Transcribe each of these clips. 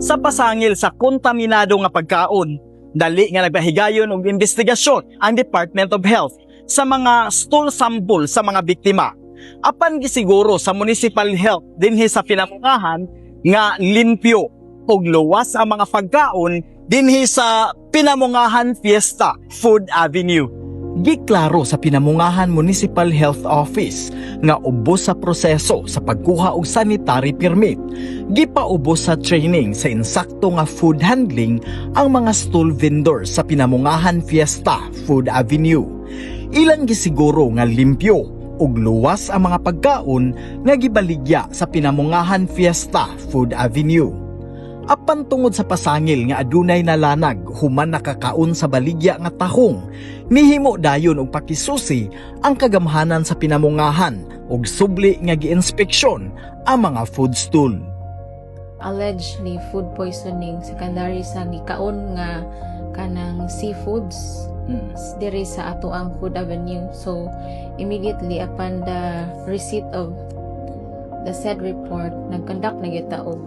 Sa pasangil sa kontaminado nga pagkaon, dali nga nagpahigayon og investigasyon ang Department of Health sa mga stool sample sa mga biktima. Apan gisiguro sa Municipal Health dinhi sa Pinamungahan nga limpyo ug luwas ang mga pagkaon dinhi sa Pinamungahan Fiesta Food Avenue. Giklaro sa Pinamungahan Municipal Health Office nga ubos sa proseso sa pagkuha og sanitary permit. Gipaubos sa training sa insakto nga food handling ang mga stall vendors sa Pinamungahan Fiesta Food Avenue. Ilang gisiguro nga limpyo ug luwas ang mga pagkaon nga gibaligya sa Pinamungahan Fiesta Food Avenue. Apan tungod sa pasangil nga adunay nalanag human nakakaon sa baligya nga tahong, nihimo dayon og pakisusi ang kagamhanan sa Pinamungahan ug subli nga giinspeksyon ang mga food stall. Allegedly food poisoning secondary sa gikaon nga kanang seafoods diri sa ato ang Food Avenue. So immediately upon the receipt of the said report, nag-conduct na gyud ta og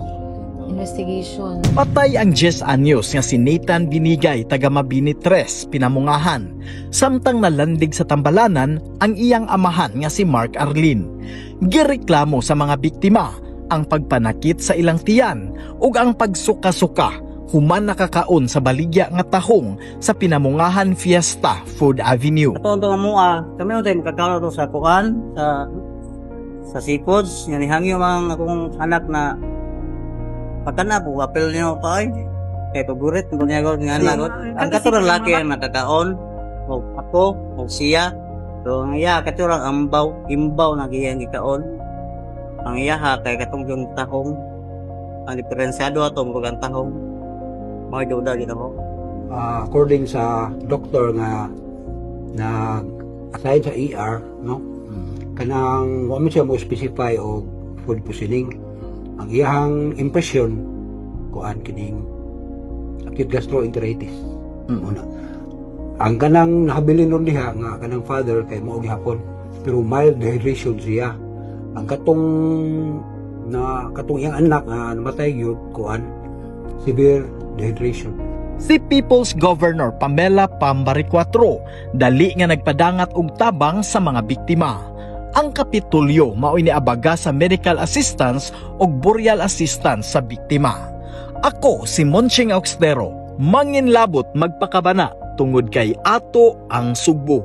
investigation. Patay ang 10 anyos nga si Nathan Binigay, taga Mabini 3, Pinamungahan. Samtang nalandig sa tambalanan ang iyang amahan nga si Mark Arlin. Gireklamo sa mga biktima ang pagpanakit sa ilang tiyan ug ang pagsuka-suka human nakakaon sa baligya nga tahong sa Pinamungahan Fiesta Food Avenue. Ato ang mua, kami mo tayo makakaon to sa kuan, sa seafoods, nga nihangyo man akong anak na pagkana po, apel niyo pa ay. Kay paborit ko niya nga anak. Ang katurang laki ang nakakaon, o ako, o siya. So ang iya katurang ambaw, imbaw na giyang gikaon. Ang iya ha kay katong yung tahong. Ang diferensyado ato murag ang tahong. Mga duda gid ako. According sa doktor nga nag-assign sa ER, no, kanang wa man siya mo specify og food poisoning. Ang iyahang impression, kuan kining acute gastroenteritis. Una ang kanang nahabilin ron diha nga kanang father kay mao gihapon, pero mild dehydration siya. Ang katong na katong iyang anak nga namatay gyud, kuan, severe dehydration. Si People's Governor Pamela Pam Baricuatro dali nga nagpadangat og tabang sa mga biktima. Ang Kapitolyo mao'y niabaga sa medical assistance ug burial assistance sa biktima. Ako si Monching Auxtero, manginlabot magpakabana tungod kay ato ang Sugbo.